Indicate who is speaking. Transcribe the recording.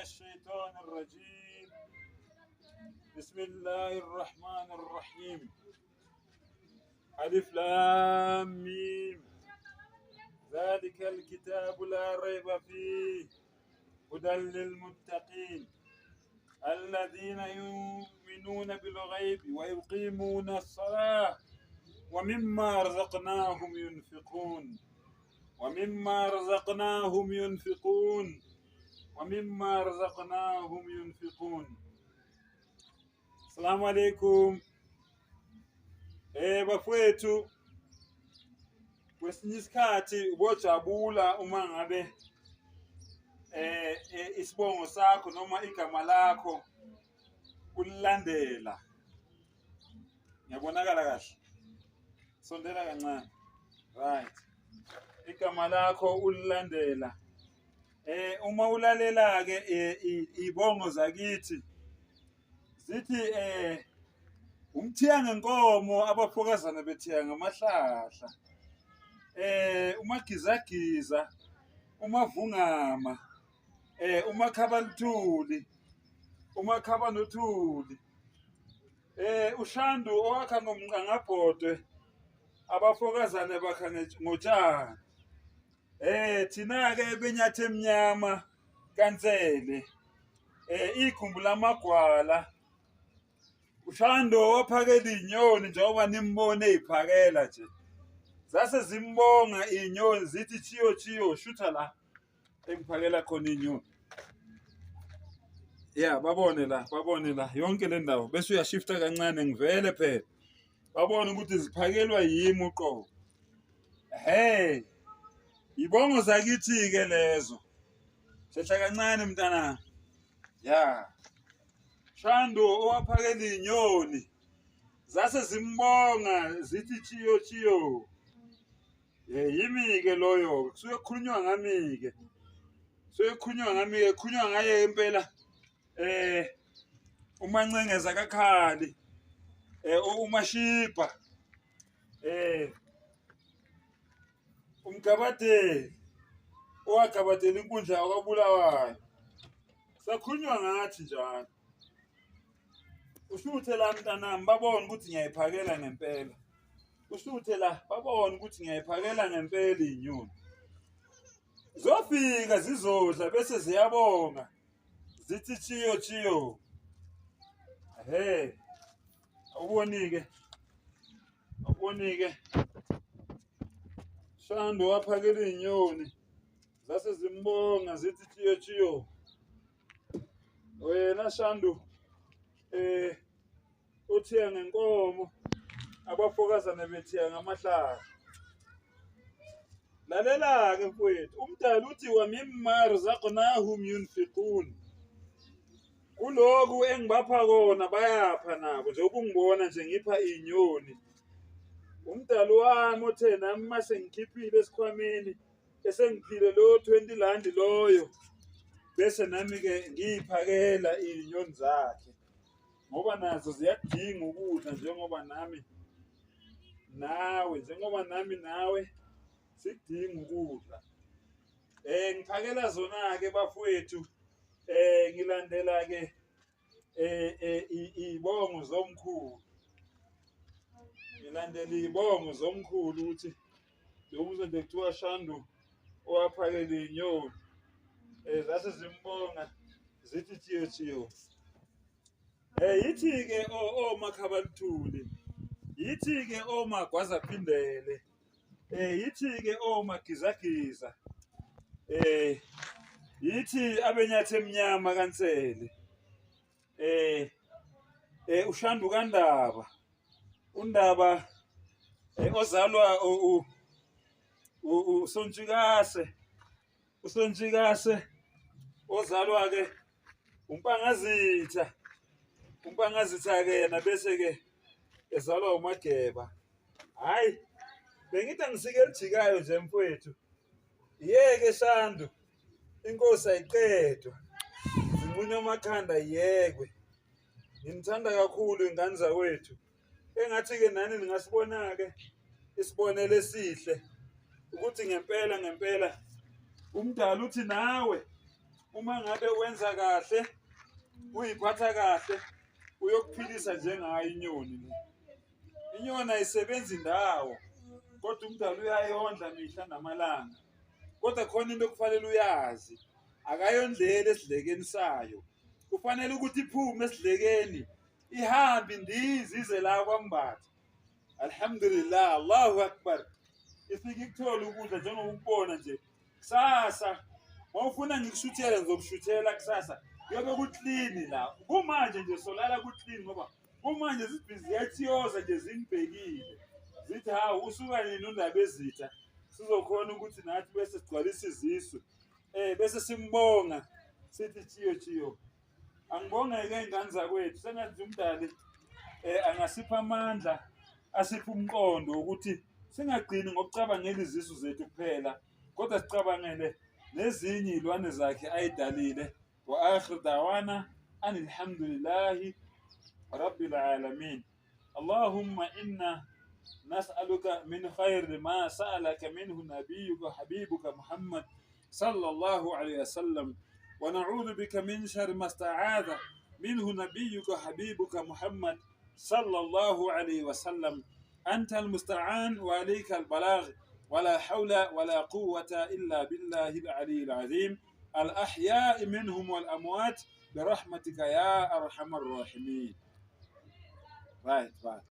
Speaker 1: الشيطان الرجيم بسم الله الرحمن الرحيم ألف لام ميم ذلك الكتاب لا ريب فيه هدى للمتقين الذين يؤمنون بالغيب ويقيمون الصلاة ومما رزقناهم ينفقون ومما رزقناهم ينفقون ومما رزقناهم ينفقون. السلام عليكم. Bafowethu, kwesinye isikhathi ubojabula uma ngabe isibongo sakho noma igama lakho ulilandela. Ngiyabonakala kahle? Sondela kancane. Right. Igama lakho ulilandela. Uma ulalela ke ibongo zakithi zithi umthiya ngenkomo abafokazana bethiya ngamahlahla. Umagizagiza, umavungama, umakhabaluthuli, umakhabanothuli. Ushandu owakha ngomqangabhodwe abafokazane bakha ngotshani. Thina-ke benyathi emnyama kaNsele, igumbu lamagwala, uShando waphakela iy'nyoni njengoba nimbone ey'phakela nje. Zase zimbonga iy'nyoni zithi chiyo chiyo, shutha la engiphakela khona iy'nyoni. Ya, babone la, babone la, yonke le ndawo. Bese uyashifta kancane ngivele phela. Babone ukuthi ziphakelwa yimi uqobo. Hey, ibongo zakithi-ke lezo. Shesha kancane mntanami. Ya. Shando owaphakela iy'nyoni zase zimbonga zithi chiyo chiyo. Yimi-ke loyo, kusuke kukhulunywa ngami-ke. Kusuke kukhulunywa ngami-ke, kukhulunywa ngaye impela. Umancengeza kakhali. Umashibha. Umgabadeli owagabadela inkundla yakwaBulawayo. Sakhulunywa ngathi njalo. Ushuthe la mntanami babone ukuthi ngiyayiphakela ngempela. Ushuthe la babone ukuthi ngiyayiphakela ngempela iy'nyoni. Zofika zizodla bese ziyabonga. Zithi chiyo chiyo. He. Awuboni-ke. Awuboni-ke. Shando waphakela iy'nyoni. Zase zimbonga zithi chiyo chiyo. Wena Shandu uthiya ngenkomo abafokazana bethiya ngamahlaka. Lalela-ke mfowethu, umdali uthi wa mimma razaqnahum yunfiqun. Kulokhu engibapha kona bayapha nabo, njengoba ungibona nje ngipha iy'nyoni. Umdali wami othe nami uma sengikhiphile esikhwameni esengiphile loyo 20 rand loyo, bese nami-ke ngiyiphakela iy'nyoni zakhe ngoba nazo ziyakudinga ukudla njengoba nami nawe, njengoba nami nawe sidinga ukudla. Ngiphakela zona-ke bafowethu, ngilandela-ke iy'bongo zomkhulu. Ngilandela iy'bongo zomkhulu ukuthi njengoba nje kuthiwa Shandu owaphakela iy'nyoni, zase zimbonga zithi chiyo chiyo. Yithi-ke omakhabaluthuli, yithi-ke omagwazaphindele, yithi-ke omagizagiza, yithi abenyathi emnyama kaNsele, uShandu kaNdaba, uNdaba ozalwa uSontshikase, uSontshikase ozalwa-ke uMpangazitha, uMpangazitha-ke yena bese-ke ezalwa uMageba. Hhayi, bengithi angisike elijikayo nje mfowethu. Yeke Shandu, inkosi ayiqedwa, zinqunywa amakhanda yekwe. Nginithanda kakhulu ingane zakwethu. Engathi-ke nani ningasibona-ke isibonelo esihle ukuthi ngempela ngempela umdala uthi nawe Uma ngabe wenza kahle, uyiphatha kahle, uyokuphilisa njengayo inyoni le. Inyoni ayisebenzi ndawo, kodwa umdala uyayondla mihla namalanga. Kodwa khona into okufanele uyazi, akayondleli esidlekeni sayo. Kufanele ukuthi iphume esidlekeni, ihambe indize ize la kwaMbatha. Alhamdulillah, Allahu Akbar. Ifike ikuthole ukudla njengoba ukubona nje. Kusasa mawufuna ngikushuthele ngizokushuthela kusasa. Kuyobe ku-clean la. Kumanje nje solala ku-clean ngoba kumanje zibhizi ziyathiyoza nje zingibhekile. Zithi hawu usuka nini undaba ezitha. Sizokhona ukuthi nathi bese sigcwalisa izisu. Bese simbonga sithi chiyo chiyo. Angibongeke ingane zakwethu sengathi umdali angasipha amandla asiphe umqondo ukuthi singagcini ngokucabangela izisu zethu kuphela kodwa sicabangele nezinye izilwane zakhe ayidalile. Wa akhir da'wana alhamdulillahi rabbil alamin. Allahumma inna nas'aluka min khayri ma sa'alaka minhu nabiyyuka habibuka Muhammad sallallahu alayhi wasallam wa na'udhu bika min sharri ma ista'adha minhu nabiyyuka habibuka Muhammad sallallahu alayhi wasallam. Anta almusta'an wa alayka albalagh wala hawla wala quwwata illa billahi al-ali al-azim. Al-ahya'i minhum wal amwat birahmatika ya arhamar rahimin. Right, right.